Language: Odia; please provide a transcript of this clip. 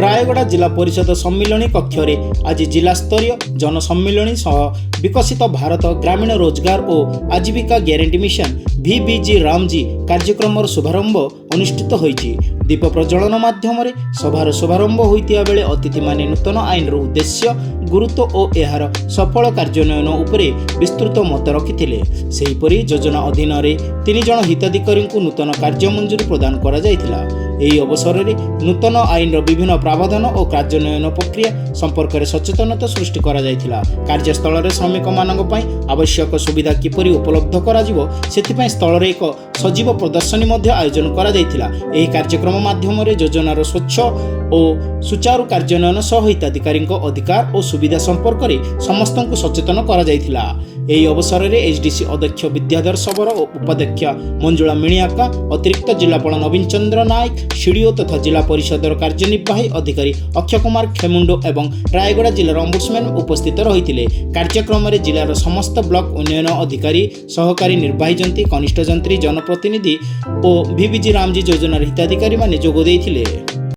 ରାୟଗଡ଼ା ଜିଲ୍ଲା ପରିଷଦ ସମ୍ମିଳନୀ କକ୍ଷରେ ଆଜି ଜିଲ୍ଲାସ୍ତରୀୟ ଜନସମ୍ମିଳନୀ ସହ ବିକଶିତ ଭାରତ ଗ୍ରାମୀଣ ରୋଜଗାର ଓ ଆଜୀବିକା ଗ୍ୟାରେଣ୍ଟି ମିଶନ ଭିବିଜି ରାମଜୀ କାର୍ଯ୍ୟକ୍ରମର ଶୁଭାରମ୍ଭ ଅନୁଷ୍ଠିତ ହୋଇଛି। ଦୀପ ପ୍ରଜ୍ୱଳନ ମାଧ୍ୟମରେ ସଭାର ଶୁଭାରମ୍ଭ ହୋଇଥିବା ବେଳେ ଅତିଥିମାନେ ନୂତନ ଆଇନର ଉଦ୍ଦେଶ୍ୟ, ଗୁରୁତ୍ୱ ଓ ଏହାର ସଫଳ କାର୍ଯ୍ୟାନ୍ୱୟନ ଉପରେ ବିସ୍ତୃତ ମତ ରଖିଥିଲେ। ସେହିପରି ଯୋଜନା ଅଧୀନରେ 3 ଜଣ ହିତାଧିକାରୀଙ୍କୁ ନୂତନ କାର୍ଯ୍ୟ ମଞ୍ଜୁରୀ ପ୍ରଦାନ କରାଯାଇଥିଲା। ଏହି ଅବସରରେ ନୂତନ ଆଇନର ବିଭିନ୍ନ ପ୍ରାବଧାନ ଓ କାର୍ଯ୍ୟାନ୍ୱୟନ ପ୍ରକ୍ରିୟା ସମ୍ପର୍କରେ ସଚେତନତା ସୃଷ୍ଟି କରାଯାଇଥିଲା। କାର୍ଯ୍ୟସ୍ଥଳରେ ଶ୍ରମିକମାନଙ୍କ ପାଇଁ ଆବଶ୍ୟକ ସୁବିଧା କିପରି ଉପଲବ୍ଧ କରାଯିବ, ସେଥିପାଇଁ ସ୍ଥଳରେ ଏକ ସଜୀବ ପ୍ରଦର୍ଶନୀ ମଧ୍ୟ ଆୟୋଜନ କରାଯାଇଥିଲା। ଏହି କାର୍ଯ୍ୟକ୍ରମ ମାଧ୍ୟମରେ ଯୋଜନାର ସ୍ୱଚ୍ଛ ଓ ସୁଚାରୁ କାର୍ଯ୍ୟାନ୍ୱୟନ ସହ ହିତାଧିକାରୀଙ୍କ ଅଧିକାର ଓ ସୁବିଧା ସମ୍ପର୍କରେ ସମସ୍ତଙ୍କୁ ସଚେତନ କରାଯାଇଥିଲା। ଏହି ଅବସରରେ ଏଚ୍ଡିସି ଅଧ୍ୟକ୍ଷ ବିଦ୍ୟାଧର ଶବର ଓ ଉପାଧ୍ୟକ୍ଷ ମଞ୍ଜୁଳା ମିଣିଆକା, ଅତିରିକ୍ତ ଜିଲ୍ଲାପାଳ ନବୀନ ଚନ୍ଦ୍ର ନାୟକ, ସିଡିଓ ତଥା ଜିଲ୍ଲା ପରିଷଦର କାର୍ଯ୍ୟନିର୍ବାହୀ ଅଧିକାରୀ ଅକ୍ଷୟ କୁମାର ଖେମୁଣ୍ଡୋ ଏବଂ ରାୟଗଡ଼ା ଜିଲ୍ଲାର ଅମ୍ବୁଡ୍ସମ୍ୟାନ୍ ଉପସ୍ଥିତ ରହିଥିଲେ। କାର୍ଯ୍ୟକ୍ରମରେ ଜିଲ୍ଲାର ସମସ୍ତ ବ୍ଲକ ଉନ୍ନୟନ ଅଧିକାରୀ, ସହକାରୀ ନିର୍ବାହୀ ଯନ୍ତ୍ରୀ, କନିଷ୍ଠ ଯନ୍ତ୍ରୀ, ଜନପ୍ରତିନିଧି ଓ ଭିବିଜି ରାମଜୀ ଯୋଜନାର ହିତାଧିକାରୀମାନେ ଯୋଗ ଦେଇଥିଲେ।